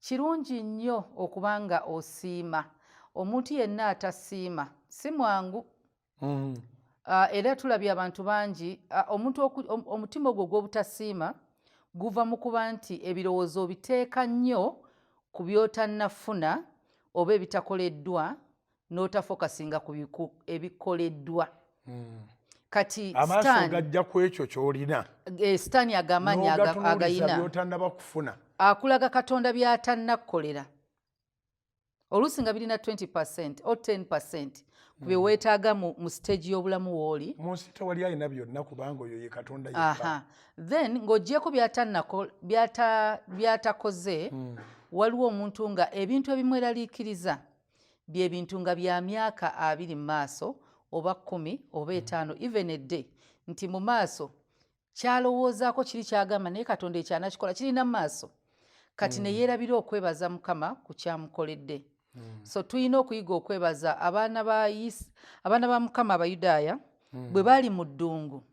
Kirungi nnyo okuba nga osiima. Omuntu yenna atasiima si mwangu. Era tulabye abantu bangi, omuntu omutima ogwo gw'obutasiima guva mu kuba nti ebirowoozo obiteeka nnyo ku by'otannafuna oba ebitakoleddwa, n'otafokasinga ku ebikoleddwa. Kati amaaso Sitaani gajja ku ekyo ky'olina. Sitaani agamaanyi n'ogatunuuliza agayina by'otannaba kufuna. Akulaga Katonda by'atannakukolera, oluusi nga birina 20% or 10% ku bye weetaaga mu stage y'obulamu w'oli. Mu nsi tewali alina byonna, kubanga oyo ye Katonda yekka. Aha, then ng'oggyeko byatakoze, waliwo omuntu nga ebintu ebimweraliikiriza bye bintu nga bya myaka 20 mu maaso, oba 10, oba 5, even a day, nti mu maaso kyalowoozaako kiri kyagamba, naye Katonda ekyo anakikola, kirina mu maaso. Kati ne yeerabira okwebaza Mukama ku kyamukoledde. So tulina okuyiga okwebaza. Abaana ba Mukama Abayudaaya bwe baali mu ddungu,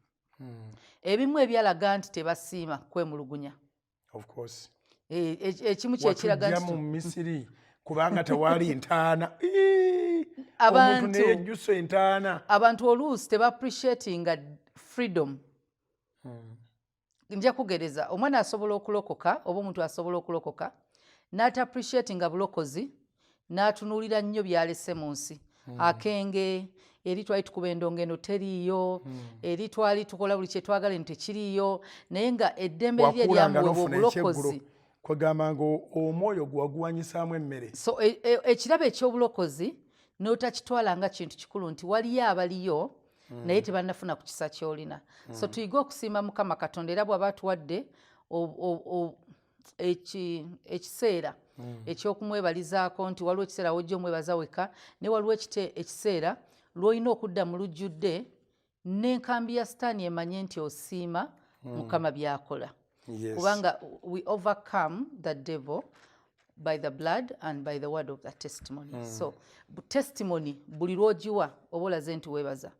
ebimu ebyalaga nti tebasiima kwemulugunya. Of course. Ekimu kyekiraga Watujja nti mu Misiri kubanga tewaali ntaana. Ii, omuntu neyejjusa entaana. Abantu oluusi teba appreciatinga freedom. Nja kugereza, omwana asobola okulokoka oba omuntu asobola okulokoka n'ata appreciatinga bulokozi, n'atunuulira nnyo byalese mu nsi. Akenge eri twali tukuba endongo, eno teriiyo. Eri twali tukola buli kyetwagala, eno tekiriiyo. Naye nga eddembe eri Wakulanga eryamuweebwa n'ofuna obulokozi. ekyeggulo, kwegamba nga omwoyo gwe waguwanyisaamu emmere. So ekirabo eky'obulokozi n'otakitwala nga kintu kikulu, nti waliyo abaliyo naye tebannafuna ku kisa ky'olina. So tuyige okusiima Mukama Katonda, era bw'aba atuwadde ekiseera ekyokumwebalizaako, nti waliwo ekiseera wojja omwebaza wekka, naye waliwo ekiseera lw'olina okudda mu lujjudde n'enkambi ya Sitaani emanye nti osiima Mukama by'akola. Kubanga we overcome the devil by the blood and by the word of the testimony. So testimony buli lw'ogiwa oba olaze nti weebaza.